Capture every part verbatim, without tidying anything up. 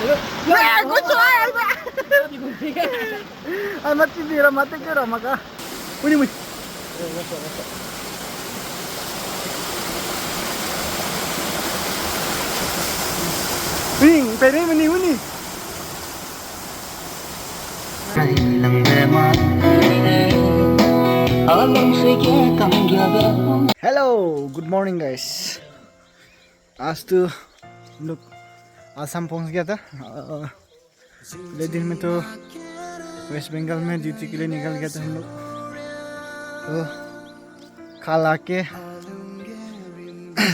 Ai, mati bira mate ke rama ka. Uni mui. Uni, pere mani uni. Hello, good morning, guys. आज तो हम लोग आसाम पहुंच गया था। अ, पहले दिन में तो वेस्ट बंगाल में ड्यूटी के लिए निकल गया था हम लोग। तो कल आके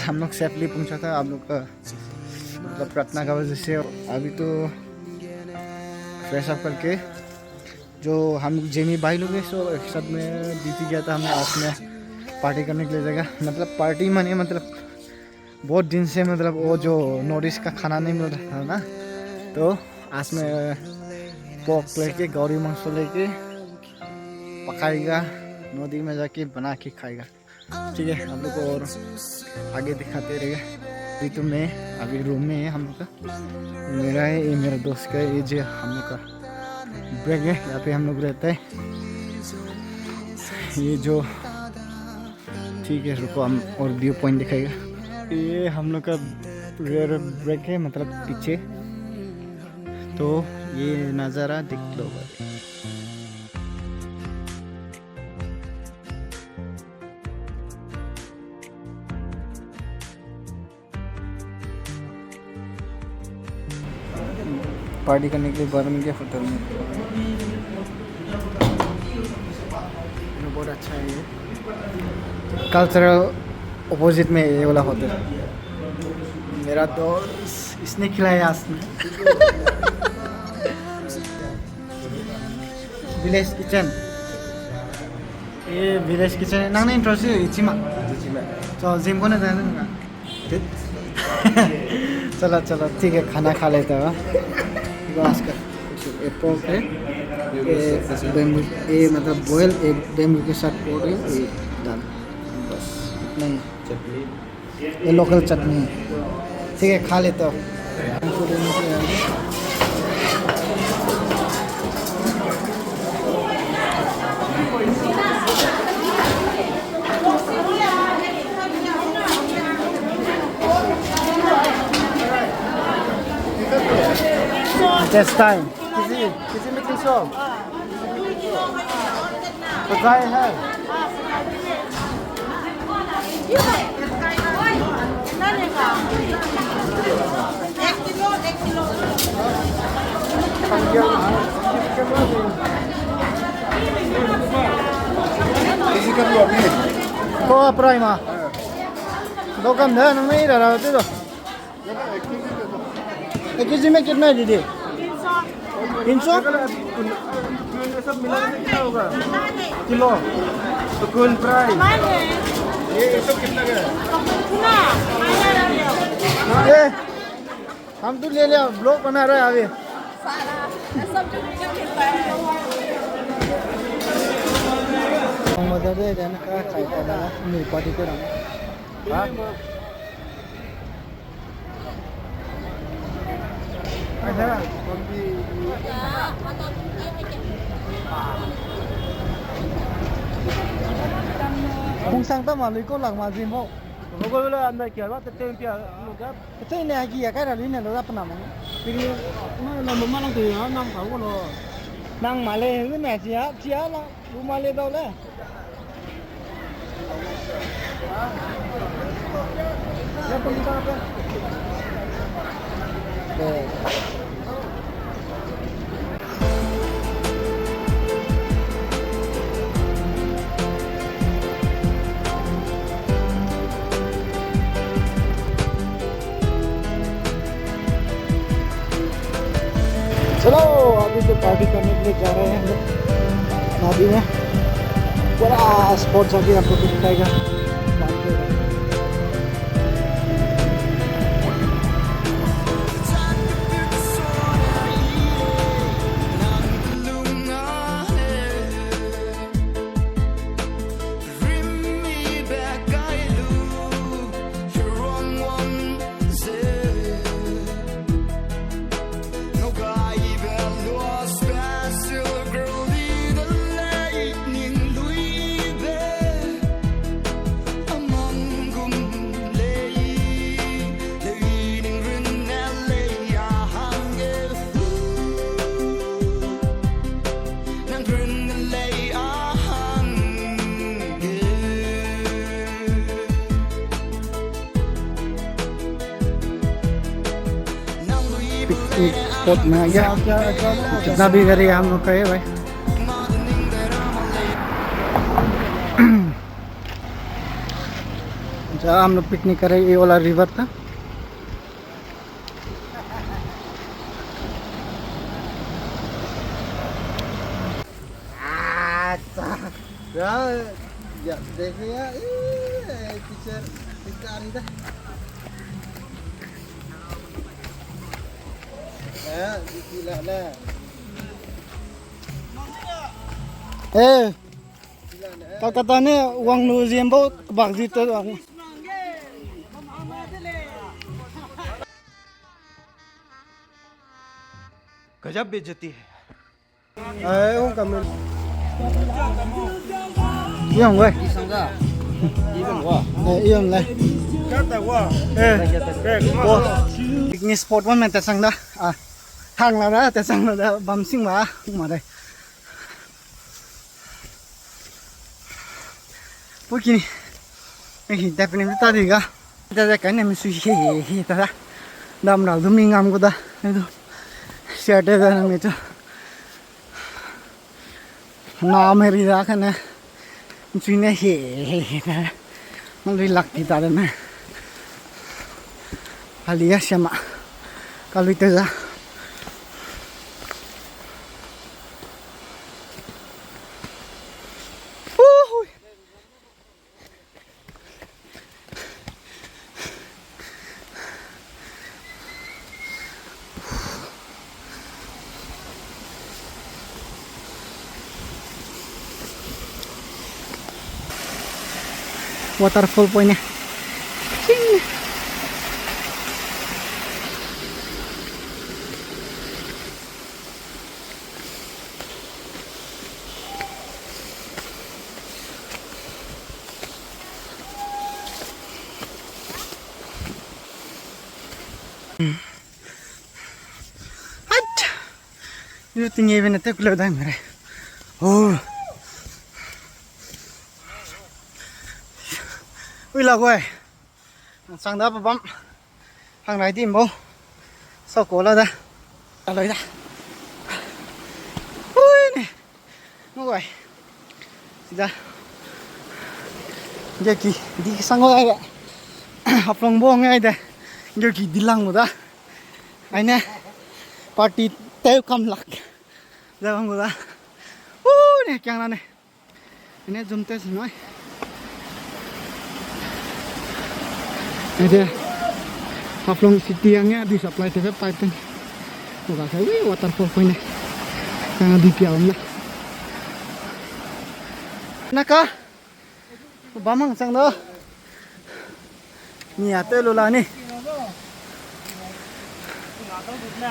हम लोग सेफली पहुंचा था आप लोग का, मतलब, प्रार्थना का वजह से। अभी तो फ्रेश अप करके जो हम जेमी भाई लोग हैं, सो एक साथ में ड्यूटी गया था हमने, आज में पार्टी करने के लिए जगह, मतलब, पार्टी माने, मतलब, बहुत दिन से, मतलब, वो जो नॉर्थ ईस्ट का खाना नहीं मिल रहा था ना, तो आज में पोर्क लेके, गाहरी मांस लेके पकाएगा, नदी में जाके बना के खाएगा। ठीक है, आप लोग को और आगे दिखाते रहेगा। अभी तो मैं अभी रूम में है हम लोग का। मेरा है, ये मेरा दोस्त का है, ये जो हम लोग का ब्रेक है, यहाँ पे हम लोग रहता है। ये जो, ठीक है, रुको, हम और व्यू पॉइंट दिखाएगा। ये हम लोग का रेयर ब्रेक है, मतलब पीछे। तो ये नज़ारा देख लो भाई। पार्टी करने के लिए बाहर में गया होटल में। बहुत अच्छा है ये। कल्चरल अपोजिट में ये वाला होटल। मेरा दोस्त, इसने खिलाया आज। Village Kitchen. ए, Village Kitchen. नंगने इंटरेस्ट है इचिमा। इचिमा। तो जिम को ना जाने ना। चलो, चलो, ठीक है, खाना खा लेते हैं। बस कर। ये पोर्क है। ये बैम्बू, ये मतलब बॉयल, ये बैम्बू के साथ पोर्क है, ये दाल। बस, इतना ही। चटनी। ये लोकल चटनी है। ठीक है, खा लेते हो। This time. किसी, किसी में तीन सौ। सजाए है। किसी का भी अभी। को प्राइमा। दो कम है, नहीं रहा, दे दो। एक केजी में कितना है दीदी? तीन सौ। तीन सौ? ये सब मिला के कितना होगा? किलो। तो कौन प्राइस? ये, ये सब कितना का है? ये, हम तो ले लिया, ब्लॉग बना रहे हैं अभी। साला, सब जो मिला मिलता है। हम उधर दे देना का खाई का ना, नहीं पार्टी पे ना। हाँ? Kungsang ta ma lui ko lak ma zim ho. Ko ko la anda kya ba te tem pia. Te ne agi ya kai ra lui ne lo da pna ma. Pigni ma na ma lang te ya nam ka ko lo. Nang ma le hu ne sia sia la. Lu ma le dau le. चलो, अभी तो पार्टी करने के लिए जा रहे हैं हम लोग नदी में। पूरा स्पॉट जाके आपको दिखाएगा। Spot में आ गया। जितना भी गाड़ी है, हम लोग का है भाई। जहाँ हम लोग पिकनिक कर रहे हैं, ये वाला रिवर था। अच्छा। या, या, देखिए यार, ए, टीचर, टीचर आ रही था। ए, Calcutta ne wang lu ziembo kebak zi te wang. गजब बेइज्जती है। Ai, hung kam. Iang wei. Iang le. Eh, picnic spot wan me ta sang da. Ah. Hang la da, ta sang la da, bam sing ba, ma dai. Pukini. Eh, ta pene ta di ga. Ta da kan ne mi sui he he ta da. Dam ra du mi ngam gu da. Ai du. Share te da na mi tu. Na me ri da kane. Nchui ne he, he, he, he. Nang ri lak ti ta de me. Hali ya siama. Ka lui te za. Uhuy. Waterfall point ne. Hait! Yu ting e bene te kulo dai mere. Oh. Ui la goi. Sang da pa bam. Hang rai di mbo. Sau ko la da. Aloi da. Ui ne. Ngau gai. Sida. Ngeuki di sang gai. Haflong bo ngai de. Ngeuki di lang da. Aine. Party teu kam lak. Da bang da. Ui ne kiang na ne. Ine zoom test noi. Ede Haflong City ang ya, dui supply te pipe pen. Oga kai, ui, waterfall point ne. Kang dui pia bam la. Naka. Bam hang chang da. Ni a te lu la ni.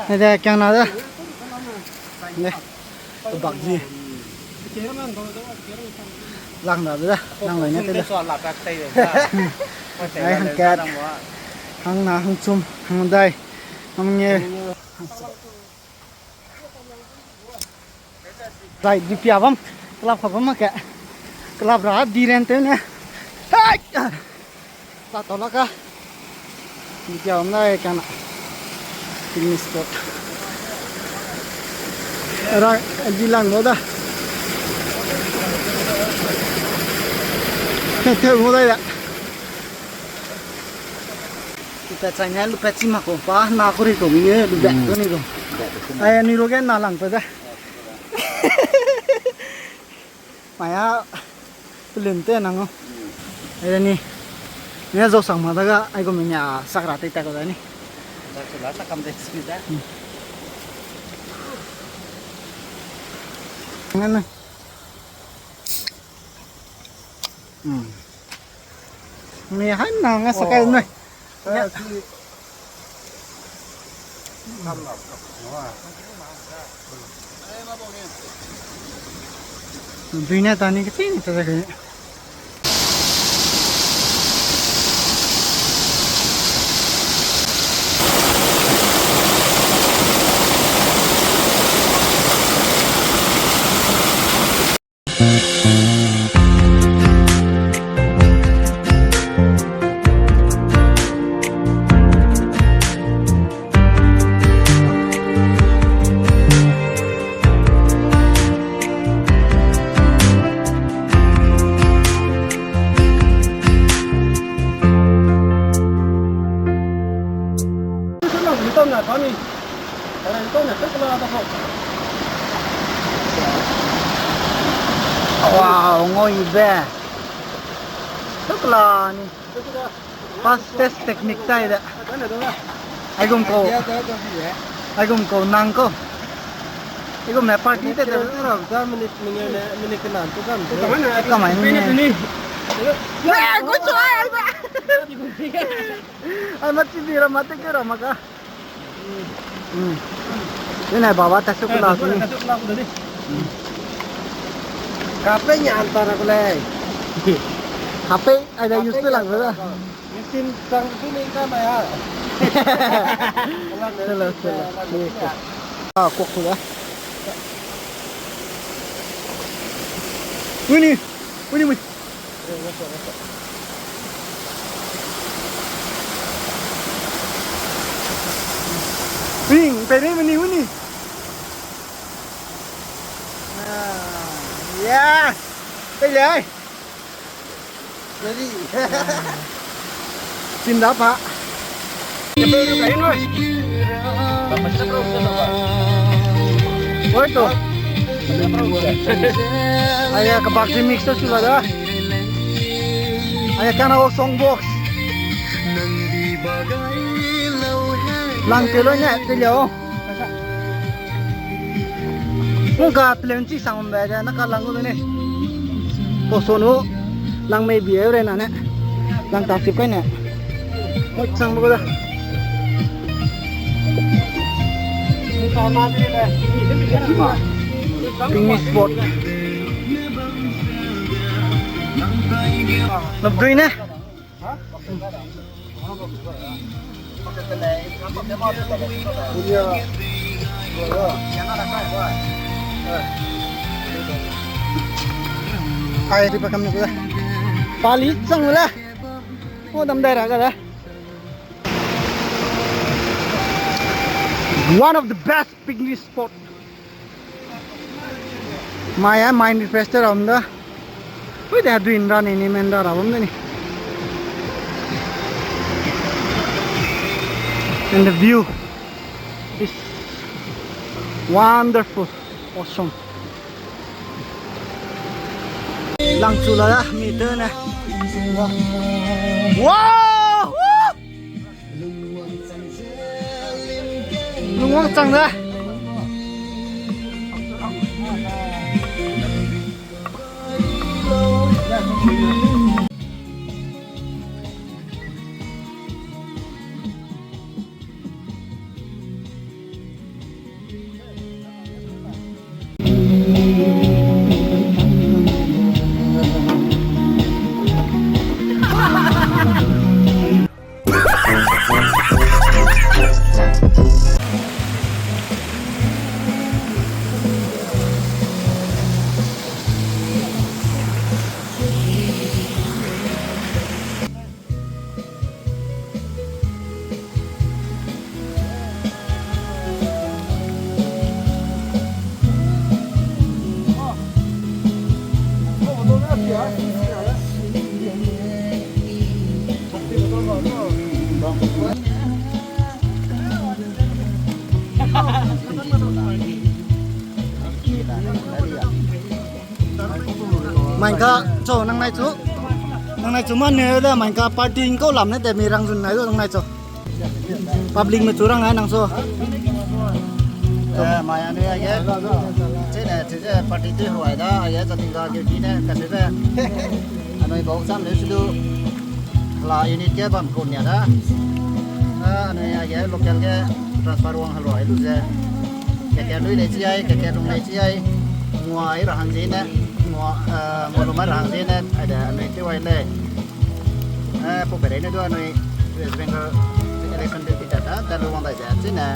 Ne de, kiang na de. Ne. Bak ji. Lang da de, lang lai ne te de. Ai, hang kat. Hang na, hang chum, hang dai. Hang nge. Zai, di pia bam, kelap kha bam ma ke. Kelap ra di ren tew ne. Hai! Ta tau la ka. Di pia bam dai ka na. Picnic spot. Ra, di lang mo da. Te, te mo dai da. Lupe chai ne, lupe chi ma ko pa, na ko ri ko mi, lupe to ni ko. Ai, ni ro ge na lang pe de. Maya, pelun te nang o. Ai ni. Ni zo sang ma da ga, ai ko mi nia sakra te ta ko da ni. Sakra ta kam de si da. Ngan na. Hmm. Ni han na nga sa kai nai. Duine tani ke tin ta ke. Wow, ngoi be. Tukla ni. Fastest technique tai de. Aigum ko. Aigum ko nang ko. Aigum ne party te de. Kamai ni. Ai, ma ti di ra ma te ke ra ma ka. Ni nai baba ta su kula ni. Kape nyan ta ra kule. Kape, ai da use pe lang da. Machine sang tu ni ka ma ya. Sela, sela. Ah, kok tu da. Uni, uni, uni. Ring, pere meni uni. Ah, yeah. Pele ai. Ready. Chin da pa. Oi to. Aya ka bak mix to sula da. Aya kana o song box. Lang te lo ne te lo. Mungka plan chi sang be de na ka lang gu ne. Ko so nu lang mei bi re na ne. Lang ta sip kai ne. Mo sang bu da. Picnic spot. Nop dui ne. Ai, di pa kam ni ku da. Pali chang le. O dam dai ra ga da. One of the best picnic spot. Mai a mind refresh te ra bam da. Ui, de duin ra ni ni men ra ra bam da ni. And the view is wonderful, awesome. Lang chu la da, mi te ne. Wow! Lungwang chang da. Maingka, cho, nang nai chu. Nang nai chu ma ne da maingka party ngkau lam ne te mi rang zun nai du nang nai cho. Public me chu rang ai nang so. Eh, mai anui age. Chene, chene party te huai da, age chating ga ge ki ne, ka se be. Anui bau cham le su du. La unit ge bam kau nia da. Ah, anui age local ge transfer wang halo ai lu ze. Keke lui lei chi ai, keke lung lei chi ai. Ngua ai ra hang ze ne, ngua, eh, ngua lu mai ra hang ze ne, ai de anui te wai lei. Eh, pau pere ne du anui West Bengal election de ti ta ta, ta lu wang dai ze, chi ne,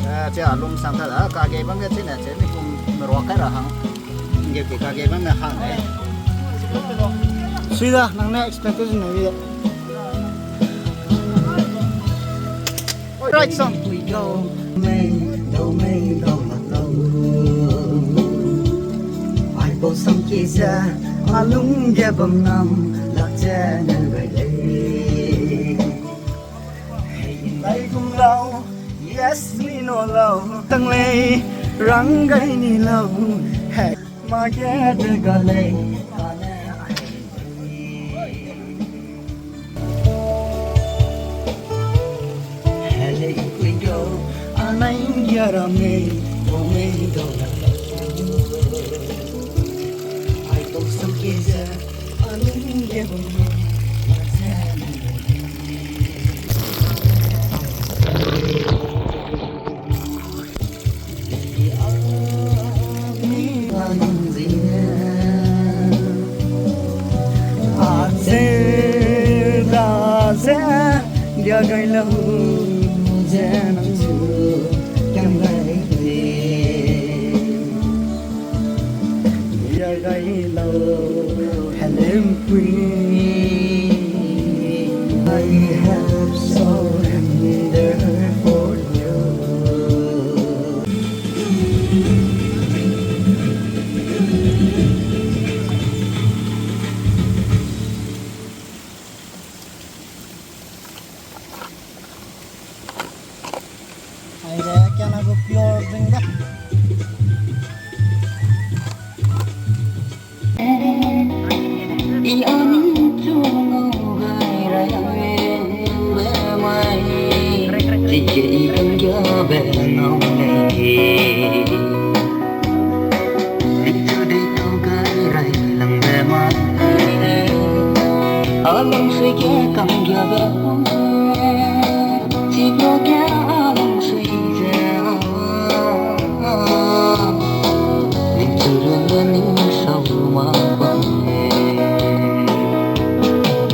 eh, chi a lum sang ta da, ka ge bam ge chi ne, chi mi kum me rua kai ra hang. Nge ke ka ge bam me hang de. Sui da, nang ne explain te zun ne ye. Right song. Ai bo sam ki ze, a lung ge bam ngam, lak ze ne rai lei. Hey, lai gum lau, yes, mi No lau, tang lei, rang gai ni lau, he, ma ge de ga lei, he lei kui go, a nai ge ra mei, o mei do la. Ai to sam ke ze, a nai ge bam mei, ma ze ni. I have surrendered for you. Aire, kiana gu pure zing da. I aning chu ngau gai rai ang be mai. Chige i kang gia be ngau lei. Ning chu dei tau gai rai lang be mai. A lung sui ge kang gia be. Chi pro ge a lung sui ze. Ning chu run ge ning sau ma bam.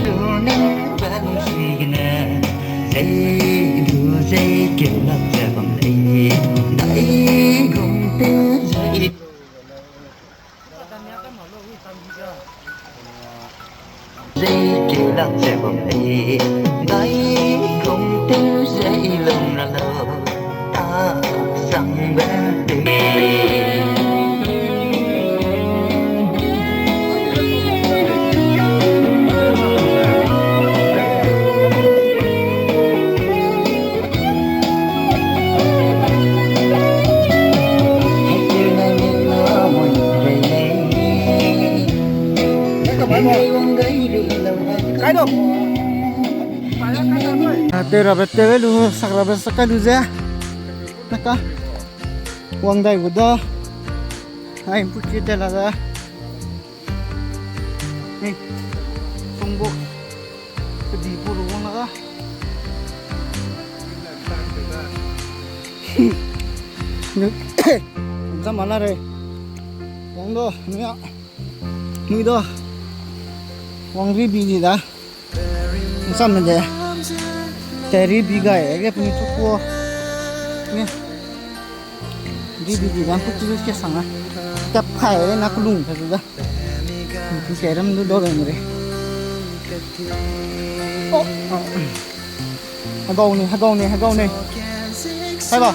Lu ning be lung sui gene. Zei du zei keu lak ze bam lei. Dai gum te zei. Zei keu lak ze bam lei, dai gum tew ze i lung ra lau, ta sang be tei. Te rabe te lu, sak rabe sak kai lu ze. Naka. Wang dai gu da. Ai, pu chi te la da. Ni, songbo. Kedi pu lu wang na ga. Zam ala re. Wang do, nui a. Nui do. Wang ri bi di da. Nsam de. Te ri bi gai, ge puni chu ko. Ni. Ri bi di da, pu chi lu ke sang a. Tap kai re na kulung ka zu da. Pi ke ram du do bam re. Oh, oh. Hagau ne, hagau ne, hagau ne. Hai ba.